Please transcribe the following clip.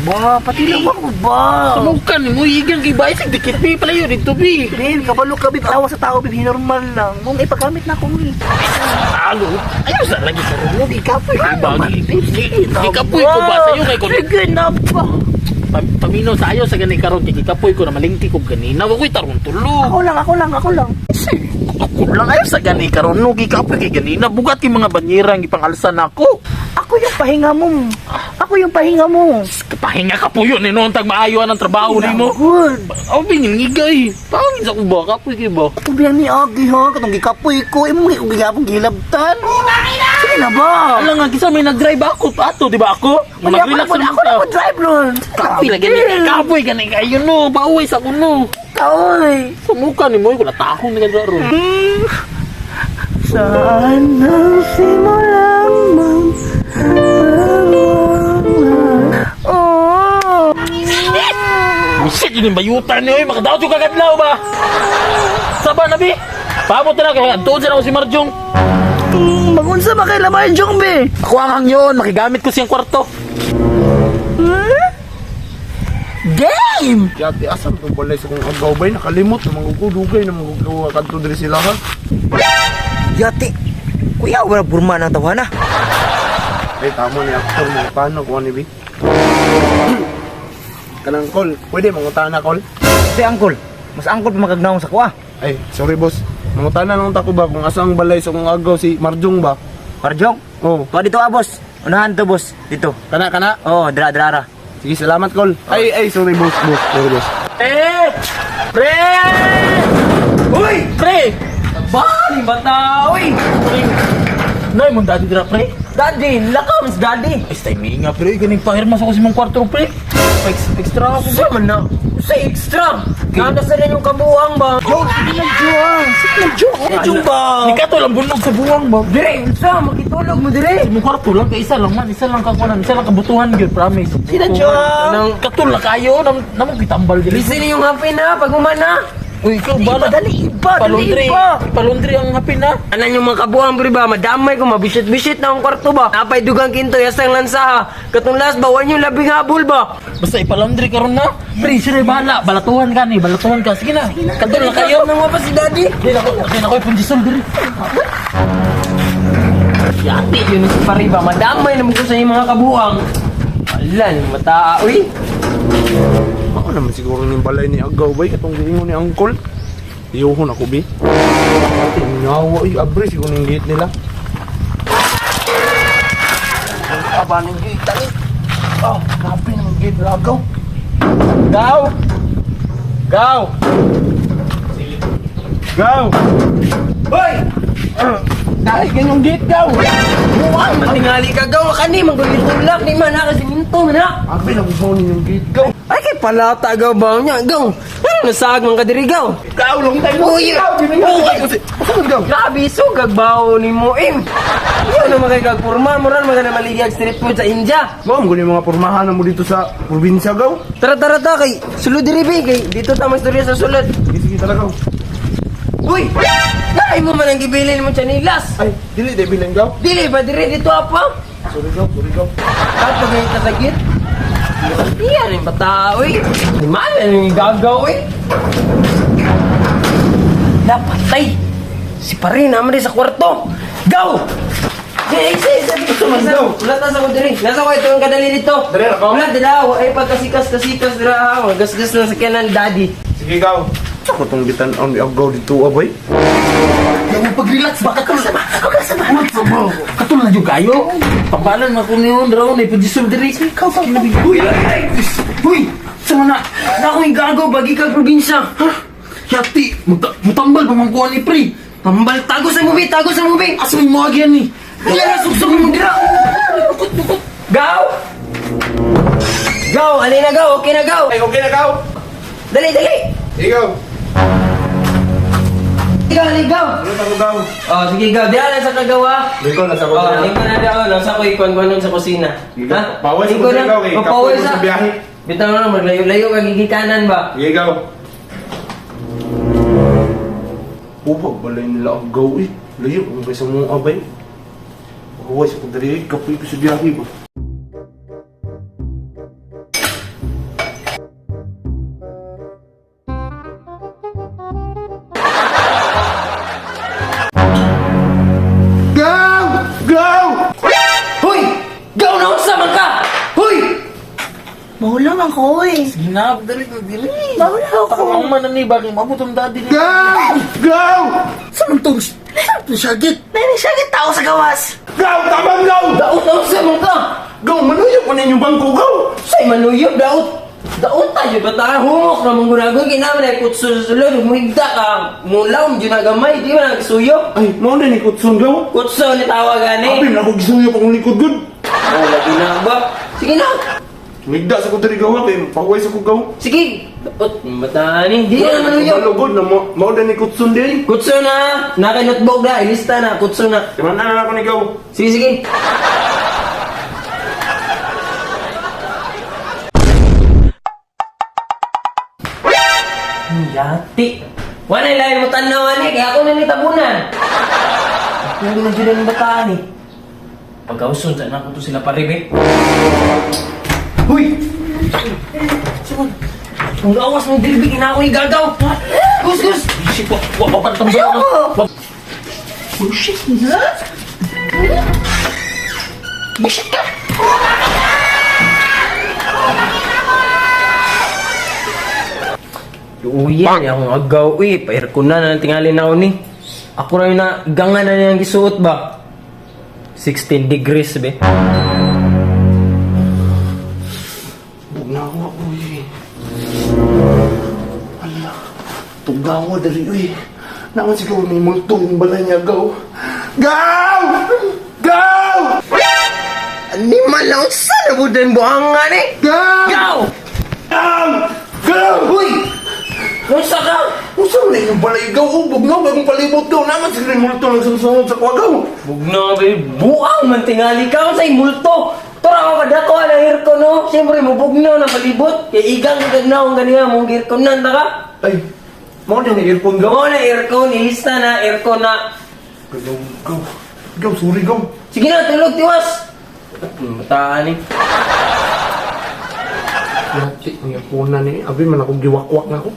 Ba, pati lang ako ba? Sumukan ni mo igan kay bahay sig dikit bi pala yun dito bi. Babe, kabalo ka, babe. Awa sa tao, babe. Hinormal lang. Mong ipagamit na ako, eh. Alo. Ayaw sa lagi sa Ano, di ka pa. Bagi. Di kapoy ko ba sa'yo kay kun Sige na ba? Paminaw sa ayo sa gani karon kay gikapoy ko na malingti ko ganina. Wa ko'y tarong tulog. Ako lang, ako lang, ako lang. Ako lang ayaw sa gani karon no gikapoy kay ganina. Bugat yung mga banyerang gipangalsan nako. Ako yung pahinga mo. Ako yung pahinga mo. Pahinga ka po yun eh noon tag maayo ang trabaho nimo. Good. Aw bingin ngigay. Pangin sa kuba kapoy kay ba. Ako biyan ni Agi ha, katong gikapoy ko, imo ko gihapon gilabtan. Sige na ba? Ala nga kisa may nag-drive ako ato di ba ako? Wala ako Mag-relax na naman ako na ta. ako drive ron. Kapoy lagi ni kapoy gani kayo no, bauwi sa kuno. Kaoy. Sumuka ni mo ko natahong ni kadto ron. Saan ang simulang mang Oh. Busit yun yung bayutan niyo, oy. Makadaot yung kagadlaw ba? Saba na, bi. Paabot na lang, kaya tuod ako si Marjong. Magunsa ba kay lamay jong be? Ako ang hangyon, makigamit ko siyang kwarto. Game! Yati, asan itong balay sa kong agaw bay? Nakalimot, namangugudugay, namangugawa kanto diri sila ha. Yati. Kuya, wala burma ng tawana. Ay, tama ni actor, mga paano ko ni Bi. Kanang call, pwede mangutana call? Si angkol. Mas angkol pa magagnaong sa kuha. Ay, sorry boss. Mangutana lang ta ko ba kung asa ang balay sa kong agaw si Marjong ba? Parjong. Oh, Tuwa dito ah, boss. Unahan to, boss. Dito. kana kana. Oh, dra dra ra. Sige, salamat call. Ay, ay, sorry boss, boss, sorry boss. Eh! Pre! Uy! Pre! Bali bata, uy! Pre! Nay, mong daddy dira, pre. Daddy, lakams, daddy! Ay, stay me nga, pre. Ganing pahirmas ako sa mong kwarto, pre. Extra ako, Sa man na? Sa extra! Nana sa rin yung kabuang ba? Sige na ba? Ni kato lang bunog sa buwang ba? Dire, unsa, makitulog mo dire! Sa mong kwarto lang, kay isa lang man. Isa lang kakunan. Isa lang kabutuhan, gyud, promise. Sila Jong. Nang katul na kayo, nam namong gitambal diri. Listen yung hapin na, pag umana! Uy, ikaw Iba, ba? dali iba, dali Palundri. iba. Palundri ang hapin na. Anan yung mga kabuang pre ba, madamay ko, mabisit-bisit na ang kwarto ba? Napay dugang kinto, yasang lansaha. Katong last ba, wan yung labing habol ba? Basta ipalundri karon na. Pre, sila bahala. Balatuhan ka ni, balatuhan ka. Sige na. Kadol na kayo. Nang pa si daddy? Di na ko, di na ko ipundisol diri. Yati yun si pare ba, madamay naman ko sa inyong mga kabuang. Wala, yung mata, uy! Ako naman siguro yung balay ni agaw bay, katong giingon ni angkol. Iyuhon ako bi. Ate, ang nyawa, ay, abre siguro yung gate nila. Ang aba ng gate, tani. Oh, grabe naman gate nila agaw. Gaw! Gaw! Gaw! Hoy! Dahil ganyong gate, gaw! Buang, matingali ka gawa kani, manggulitulak ni man ha, kasi minto man ha. Abre lang ko ninyong gate, gaw! Ay, kay palata gaw ba niya, gaw? Ano nasag man kadiri gaw? Gaw, long time no Uy! see, gaw! Uy! Asa man gaw? Grabe, sugag bao ni mo, im. Iyo naman kay kag purma, muran mga na maligag street food sa India. Mao, ang yung mga pormahan na mo dito sa probinsya, gaw. Tara, tara, ta, kay sulod diri be, kay dito ta mastorya sa sulod. Sige, sige, tara, gaw. Uy! Dai mo man ang gibilin mo chanilas. Ay, dili, dili, bilang, gaw. Dili ba diri dito apa? Sorry, gaw, sorry, gaw. Kapag ngayon kasagit. Iya rin bata, uy. Di man, yung gagaw, uy. Napatay. Si pare naman rin sa kwarto. Go! Sige, sige, sige. Go! Wala ta sa ko diri. Nasa ko ito ang kadali dito. Diri ra ko? Wala dila. Ay pagkasikas-kasikas dira. Gasgas lang sa kanan daddy. Sige, gaw. Sa ko tong gitan-on ni agaw dito, aboy. Yung pag-relax ba? Katul na ba? Katul na yung kayo. Pambalan na ko niyon, raw na ipundisol diri. Ikaw pa. Uy! Uy! Sama na. Na akong gago bagi kag probinsya. Ha? Yati, mutambal pa man kuha ni pre. Tambal tago sa mubi, tago sa mubi. Asa may mga yan ni? Wala na suksok mo dira. Gaw! Gaw, alin na gaw, okay na gaw. Ay, okay na, gaw. Dali, dali. Sige, gaw. Gaw, dali, gaw. Ano ta ko, gaw? Oh, sige gaw, diha lang sa kagawa. Dito, nasa ko. Oh, lingko na daw, nasa ko ikon-konon sa kusina. Sige, gaw. Pawis ko Lingko diri, gaw, kay Oh, kapoy pawis ko sa ah. biyahe. Bitaw na lang, maglayo-layo kag gigikanan ba? Sige, gaw. Ubag balay nila ang gaw, eh. Layo, kung kaysa mong abay. Huwag sa kudari, kapoy ko sa biyahe ba? Mahulang ako eh. Sige na, dali na dili. Mahulang ako. Ang man ni bakit mabot ang daddy ni. Go! Go! Saan ang tubos? Syagit. Nene, syagit tao sa gawas. Go! Tabang go! Daot na sa mong ka. Go! Manuyok pa ninyong bangko, go! Say manuyop daot. Daot tayo ba ta humok na mong gunagon kinaman ay kutso sa sulod muhigda ka. Mulaw jud na gamay di man nagsuyop. Ay, mao na ni Kutsun, go! Kutso ni tawag Abi, gani. na ako gisuyo pa kong likod, good! Oh, lagi na ba? Sige na. Migda sa ko diri gawa, kay pahuway sa ko gaw. Sige. Daot bata ni di na manuyop. Malugod na mo, mao na ni Kutsun din. Kutso na. Naka notebook na ilista na kutso na. Diba na na ako ni gaw? Sige sige. Yati. Wala lain mo tanawan eh, kaya ako na nitabunan. Ako na dyan ang bataan eh. Pagkauson, saan ako to sila paribe? Huy! Saan? Ang lawas ng dilbi, kinako ni Gagaw! Gus, gus! Shit, wa wa pa tang Ayoko! Bullshit na? Bullshit ka! Uy, yan akong agaw, uy. Pa-aircon na, na tingali na ako ni. Ako rin na, ganga na niyang gisuot ba? 16 degrees, be. Bugnawa, uy. Ala, tugawa dali, uy. Naman siguro may multo yung balay niya, gaw. Gaw! Gaw! Animal lang, saan na budan buhangan eh? Gaw! Gaw! Gaw! Gaw! Uy! Unsa ka? Usa man yung balay, gaw. Oh, bugnaw, bagong palibot, gaw. Naman siguro may multo nagsunod sa kuwa, gaw. Bugna, be. Buang man tingali ka. Unsay multo? Tura ko kadako ang aircon, no? Siyempre, mubugnaw na palibot. Kaya igang kagnaw ang ganiya mong aircon na, ka? Ay, mao na yung earphone, gaw. Gawa na aircon, ilista na aircon na. Gaw, gaw. Gaw, sorry, gaw. Sige na, tulog, tiwas! Bataan eh. Yati, ang earphone na ni. Abi man akong giwakwak na ako.